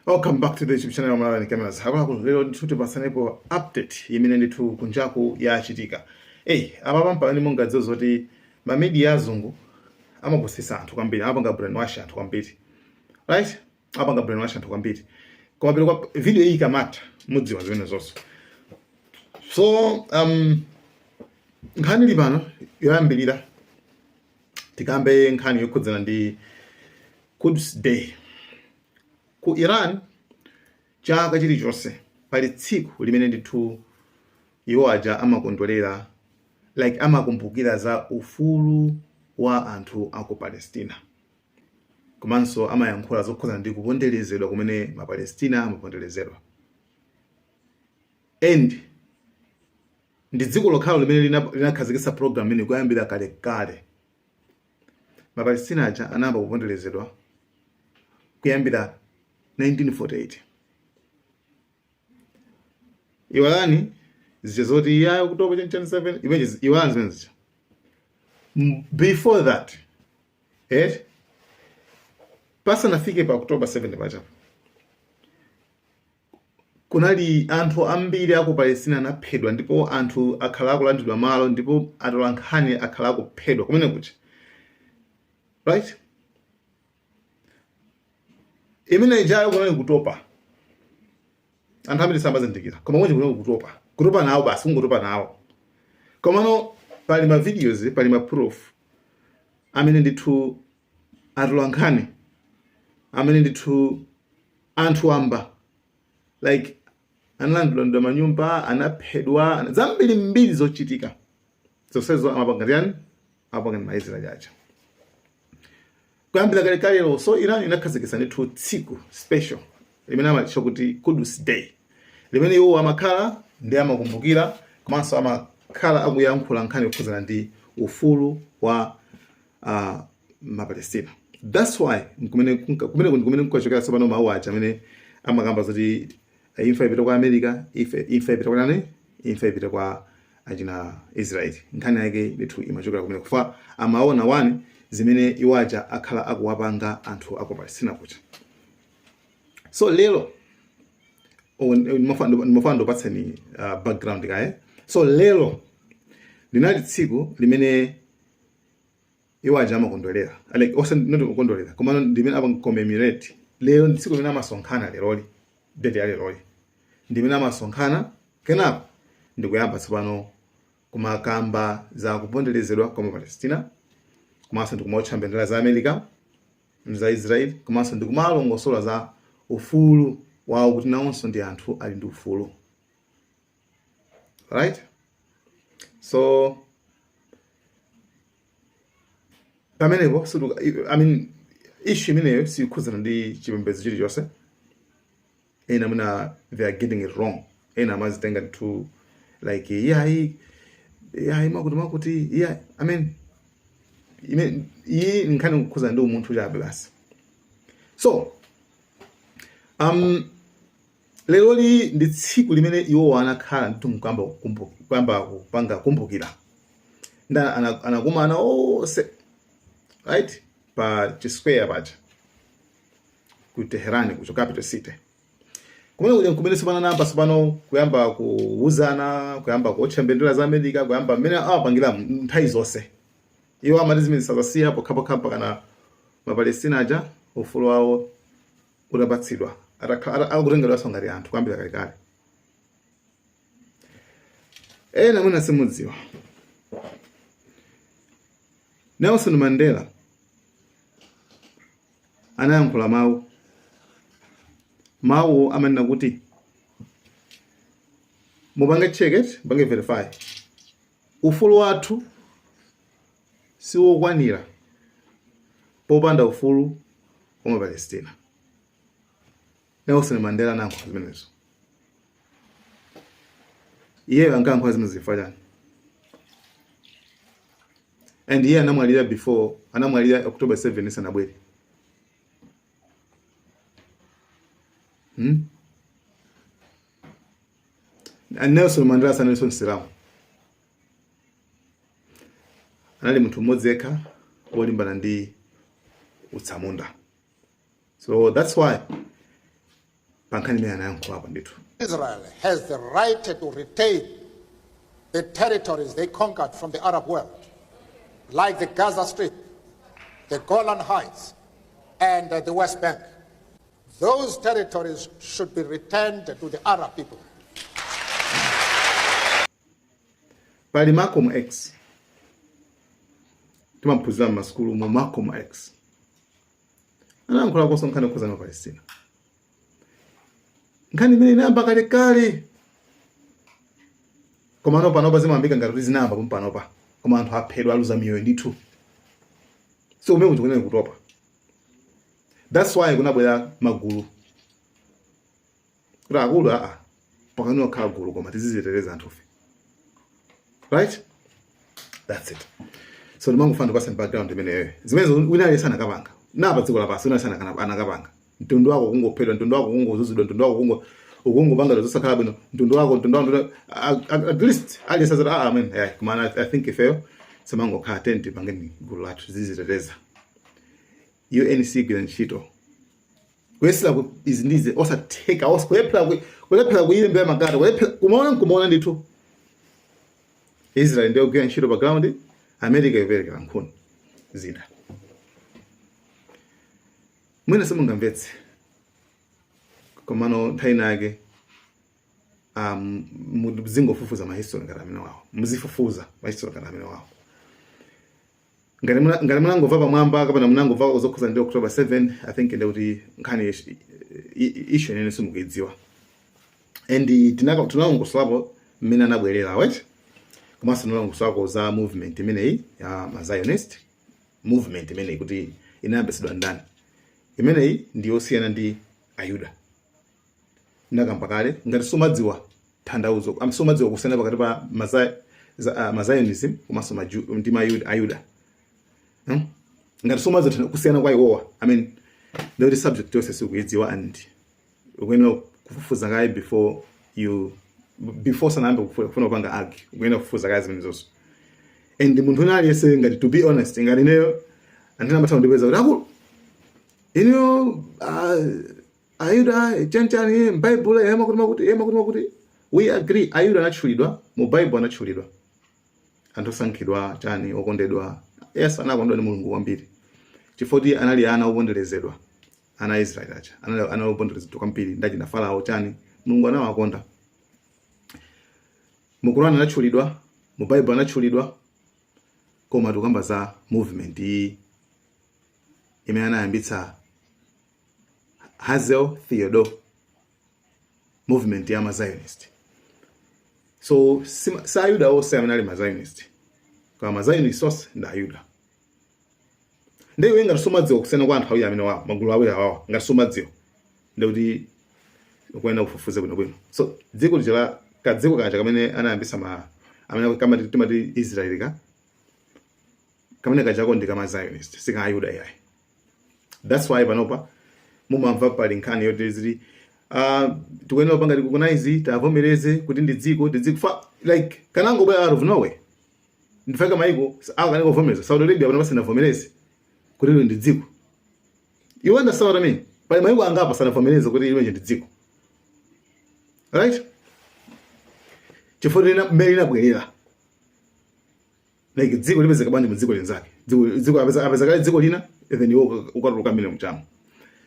Welcome back to the YouTube channel Malawi Cameras. Akuluakulu, lero ndithu tipatsanepo update imene ndithu kunjaku yachitika. Hey, apa pamene mungadziwe zoti ma media azungu amapusisa anthu kwambiri, amapanga brainwash anthu kwambiri. Right? Amapanga brainwash anthu kwambiri. Koma pero kwa video iyi ikamatha mudziwa zimene zonse. So, nkhani ili pano yoyambirira, tikambe nkhani yokhudzana ndi Quds Day. Ku Iran chaka chilichonse pali tsiku limene ndithu iwo aja amakondwerera, like amakumbukira za ufulu wa anthu aku Palestina, komanso amayankhula zokhudzana ndi kuponderezedwa kumene mapalestina amaponderezedwa. And ndi dziko lokhalo limene linakhazikitsa program imene kuyambira kalekale. Mapalestina aja anayamba kuponderezedwa kuyambira 1948. Iwalani zija zoti ya October 27 imeje, iwalani zimene zija. Before that, pasanafike pa October 7 paja, kunali anthu ambiri aku Palestina anaphedwa, ndipo anthu akhala akulandidwa malo, ndipo atolankhani akhala akuphedwa kumene kuja, right? Imene ijayo kunali kutopa. Anthu ambiri samazindikira, koma kunji kunali kutopa, kutopa nawo basi, kungotopa nawo. Komano pali ma videos, pali ma proof amene ndithu atolankhani, amene ndithu anthu amba like analandidwa manyumba, anaphedwa, zambiri mbiri zochitika zonsezo amapanga ndani? Amapanga ndi maisraeli aja kuyambira kalekalelo. So Iran inakhazikitsa ndithu tsiku special limene amatcha kuti Quds Day, limene iwo amakhala ndi amakumbukira, komanso amakhala akuyankhula nkhani yokhudzana ndi ufulu wa mapalestina. That's why kumene nkukachokera tsopano mawu aja amene amakamba zoti imfa ipita kwa America, imfa ipita kwa nani, imfa ipita kwa achina Israeli. Nkhani yake ndithu imachokera kumene kufa amaona one zimene iwo aja akhala akuwapanga anthu aku Palestina kuja. So lero, oh, ndimafuna ndipatseni background kaye. So lero linali tsiku limene iwo aja amakondwerera, like not kukondwerera, koma ndimene apanga commemorate. Lero ndi tsiku limene amasonkhana, leroli, date ya leroli ndimene amasonkhana, kenako ndikuyamba tsopano kumakamba za kuponderezedwa kwa mapalestina, komanso ndikumaotcha mbendera za America, za Israel, komanso ndikumalongosola za ufulu wawo, kuti nawonso ndi anthu, ali ndi ufulu, right? So pamenepo I mean, issue imeneyo sikukhudzana ndi chipembedzo chilichonse. Ena mwina they are getting it wrong, ena amazitenga ndithu like iyayi, iyayi, makuti makuti, iya. I mean, iyi nkhani kukhudzana ndi umunthu chabe basi. So leroli ndi tsiku limene iwo anakhala ndithu kuyamba kupanga kumbukira, nda anakumana onse, right, pa chisquare paja ku Tehran, ku capital city kumene kuja, kumene tsopano anayamba tsopano kuyamba kuuzana, kuyamba kuotcha mbendera za America, kuyamba mmene awapangira nthawi zonse. Iwo amati zimene sazasiya pokhapokha mpakana mapalestina aja ufulu wawo utapatsidwa, akutengedwanso ngati anthu kuyambira kalekale. Ena mwina simudziwa, Nelson Mandela anayankhula mawu. Mawu amanena kuti, mupange check it, mupange verify, ufulu wathu siwokwanira popanda ufulu wa mapalestina. Nelson Mandela anayankhula zimenezo. Iyeyo ankayankhula zimene zifukwa chani? And iye anamwalira before, anamwalira October 7 isanabwere. And Nelson Mandela sanalinso Msilamu, anali munthu mmodzi yekha wolimbana ndi utsamunda. So that's why Pa nkhani imene anayankhulapo ndithu. Israel has the right to retain the territories they conquered from the Arab world, like the Gaza Strip, the Golan Heights, and the West Bank. Those territories should be returned to the Arab people. Pali Malcolm X, timaphunzira m'masukulu mu Malcolm X anayankhulakonso nkhani yokhudzana na Palestina, nkhani imene inayamba kalekale, komano panopa zimayambika ngati kuti zinayamba pompanopa, koma anthu aphedwa, aluza miyoyo ndithu. So kumene kuti kunene kutopa, that's why kunabwera magulu kuti akulu aa pakani okhala gulu koma tiziziteteza anthufe, right? That's it. So ndimangofuna ndipase background imeneyo. Zimenezo wina aliyense anakapanga na pa dziko lapansi, wina aliyense anakapanga. Mtundu wako kungophedwa, mtundu wako kungozunzidwa, mtundu wako ukungopanga zosakhala bwino, mtundu wako mtundu wako at least aliyense azati, "Ah, amen, yeah." Koma I think ifeyo samangokhala tenti, pangeni gulu lathu tiziziteteza. UN sigwira ntchito, kuyesera izi ndizi osatheka, kulephera kuyilembera makalata, kulephera kumaona nkumaona ndithu. Israel ndiyo kugwira ntchito pa ground, America ikuperekera nkhuni zida. Mwina simungamvetse, komano nthawi inake muzingofufuza ma history ngati amene wawo, muzifufuza ma history ngati amene wawo. Ngati munangomva pamwamba kapena munangomva zokhuza ndi October 7, I think ndekuti nkhani issue inene simukuidziwa. And tinalongosolapo mmene anabwerera wet, komanso tinalongosolako za movement imeneyi ya ma Zionist movement imeneyi kuti inayambitsidwa ndani. Imeneyi ndi yosiyana ndi Ayuda. Ndakamba kale, ngati sumadziwa tanthauzo, sumadziwa kusiyana pakati pa ma Zionism komanso ndi Ayuda, Ngati sumadziwa kusiyana kwa iwowa, I mean, ndikuti subject yonse sikuidziwa and ukuyenera kufufuza kaye before sanayambe kufuna kupanga argue, ukuyenera kufufuza kaye zimenezonso. And munthu wina aliyense, ngati, to be honest, ngati ineyo, anthu amatha kundipeza kuti akulu ineyo, Ayuda chanchani m'Baibulo ema kuti makuti ema kuti makuti. We agree, Ayuda anatchulidwa mu Bible, anatchulidwa anthu osankhidwa chani, okondedwa. Yes, anakondedwa ndi Mulungu kwambiri chifukwa kuti anali ana oponderezedwa. Ana a Israeli aja anali ana oponderezedwa kwambiri ndachina Farao chani, Mulungu anawakonda. Mu Quran anatchulidwa, mu Bible anatchulidwa, koma tikukamba za movement iyi imene anayambitsa Herzl Theodor, movement ya ma Zionist. So si Ayuda onse amene ali ma Zionist, koma ma Zionist onse ndi Ayuda. Ndiye iwe ngati sumadziwa kusiyana kwa anthu awiri amene wawo, magulu awiri awawa, ngati sumadziwa, ndikuti ukuyenera kufufuza bwinobwino. So dziko lija la kadziko kaja kamene anayambisa ma amene kamati timati Israeli, ka kamene kajako ndi kama Zionist, sika Ayuda iyayi. That's why panopa mumamva pali nkhani yoti zili tikuyenera kupanga recognize, tavomereze kuti ndi dziko, ndi dziko fa like kanangobwera out of nowhere. Ndifaka maiko akanika kuvomereza. Saudi Arabia panopa sanavomereze kuti ilo ndi dziko. You understand what I mean? Pali maiko angapo sanavomereze kuti ilo ndi dziko, right? Chifukwa mmene linabwerera, like dziko lipezeka bwanji mu dziko linzake? Dziko apeza kale dziko lina, then iwo ukatuluka mmene mchamo.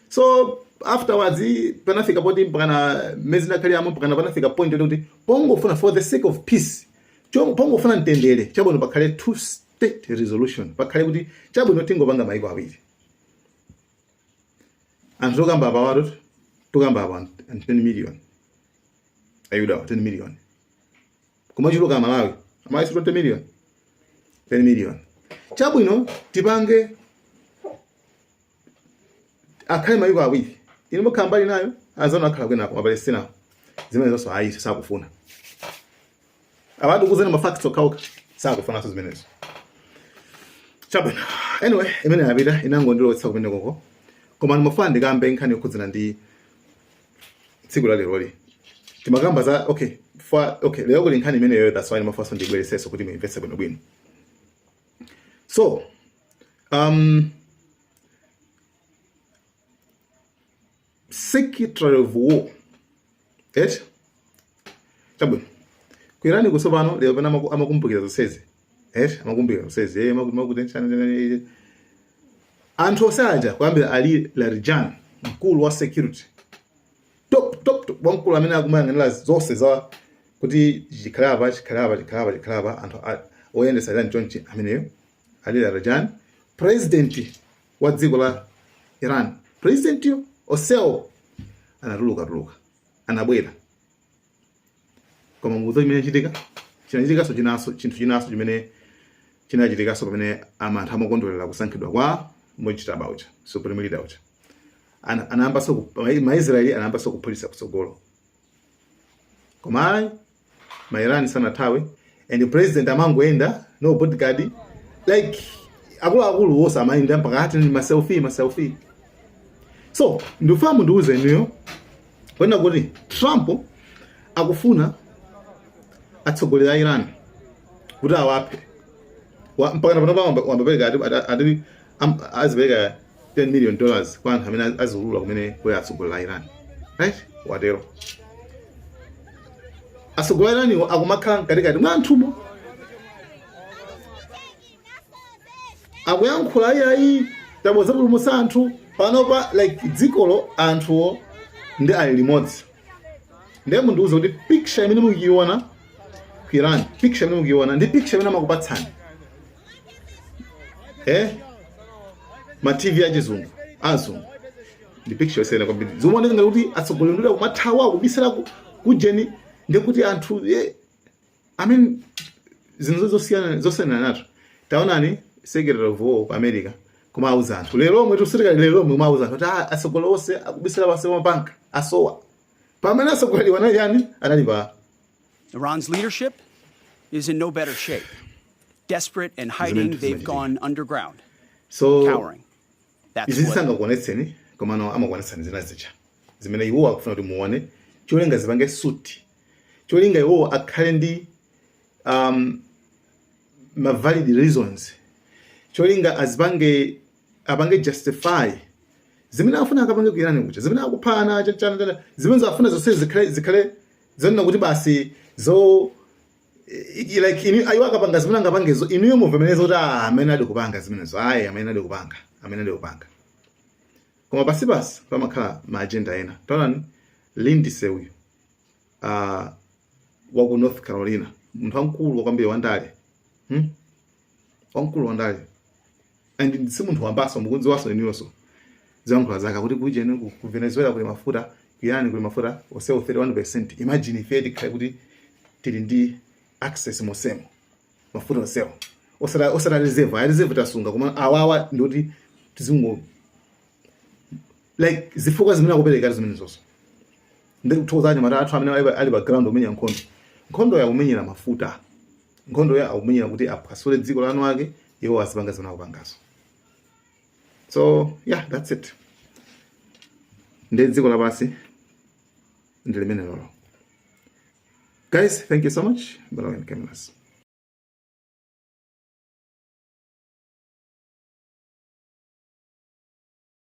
So afterwards panafika poti mpakana mmene zinakhaliramo, mpakana panafika point yoti pongofuna, for the sake of peace, pongofuna mtendere, chabwino pakhale two state resolution, pakhale kuti chabwino tingopanga maiko awiri. Anthu tokamba apa watu, tokamba apa 10 million Ayuda, 10 million, kumachuluka Malawi, Amalawi si 20 million, 10 million. Chabwino tipange akhale maiko awiri, inu mukhala mbali nayo, anzanu akhala kwinako, Mapalestina. Zimene zonso ayi, sakufuna. Abantu kuzana ma facts okhaokha, sakufunanso zimenezo. Chabwino, anyway, imene yapita inangondilowetsa kumene koko, koma ndimafuna ndikambe nkhani yokhudzana ndi tsiku la leroli. Timakamba za, okay, fa okay, lero kuli nkhani imeneyo. That's why ndimafunanso ndibweresenso kuti muimvetse bwinobwino. So Secretary of War, eti? Chabwino, ku Iran kusopano lero pena amakumbukira zonsezi, eti? Amakumbukira zonsezi, makuti anthu onse aja, kuyambira Ali Larijani, mkulu wa security, top top top, wamkulu amene akumayang'anira zonse za kuti chikhala apa, chikhala apa, chikhala apa, chikhala apa, anthu oyendesa Iran chonchi, ameneyo Ali Larijani, president wa dziko la Iran, president yo, onsewo anatuluka tuluka, anabwera. Koma mukudziwa chimene chitika? Chinachitikanso chinanso, chinthu chinanso chimene chinachitikanso pamene anthu amakondwerera kusankhidwa kwa Mojtaba uja, supreme leader uja. Anayambanso Maisraeli anayambanso kuphulitsa kutsogolo, koma ayi, Mairani sanathawe, and president amangoyenda, no bodyguard, like akuluakulu wonse amayenda mpaka ati ma selfie, ma selfie. So ndifuna mundiuze inuyo kwena kuti Trump akufuna atsogoleri a Iran kuti awaphe. Mpaka pano wambapereka ati azipereka $10 million kwa anthu amene aziulula kumene kuli atsogoleri a Iran, right? Watero. Atsogoleri a Iraniwo akumakhala mkatikati mwa anthumo, akuyankhula, ayi, tabweza pulumutsa anthu panopa, like dzikolo anthuwo ndi ali limodzi. Ndiye mundiuze kuti picture imene mukuiona ku Iran, picture imene mukuiona ndi picture imene amakupatsani ma TV achizungu, azungu, ndi picture yosiyana kwambiri. Zimaoneka ngati kuti atsogoleri ndi akumathawa, akubisira kujeni, ndi kuti anthu I mean, zinthu zosiyana, zosiyana nato. Taonani Secretary of War ku America kumauza anthu lero lomwe, tusitika lero lomwe, kumauza anthu kuti atsogoleri onse akubisira pansi pa mabanka, asowa, pamene atsogoleri wanali yani? Anali pa Iran's leadership is in no better shape. Desperate and hiding, they've gone underground, so cowering. That's izi what zisangakuonetseni, komano amakuonetsani zina zija zimene iwo akufuna kuti muone, cholinga zipange suit, cholinga iwowo akhale ndi ma valid reasons, cholinga azipange, apange justify zimene afuna akapange ku Iran kuja, zimene akuphana chana chana, zimene afuna zonse zikhale zonena kuti basi zo like inu ayiwo akapanga zimene angapangezo, inuyo muvomereze kuti ah, amene adi kupanga zimenezo, ayi, amene adi kupanga, amene adi kupanga. Koma pasi pasi pamakhala ma agenda ena. Taonani Lindsey uyu, wa ku North Carolina, munthu wamkulu kwambiri wandale, Wamkulu wandale, and si munthu wambaso, mukudziwaso inuyonso ziyankhula zake kuti kujeni ku Venezuela kuli mafuta, ku Iran kuli mafuta onsewo 31%. Imagine ife tikhale kuti tili ndi access mosemo mafuta onsewo, osati reserve, ayi, reserve tasunga, koma awawa ndikuti tizingo like zifukwa zimene akupereka zimene zonso. Ndikuthokoza anyamata athu amene ali pa ground kumenya nkhondo. Nkhondo yakumenyera mafuta, nkhondo ya akumenyera kuti aphwasule dziko lanu ake, iwo azipanga zimene akupangazo. So yeah, that's it. Ndi dziko lapansi ndi limene lolo. Guys, thank you so much. Balawen Cameras.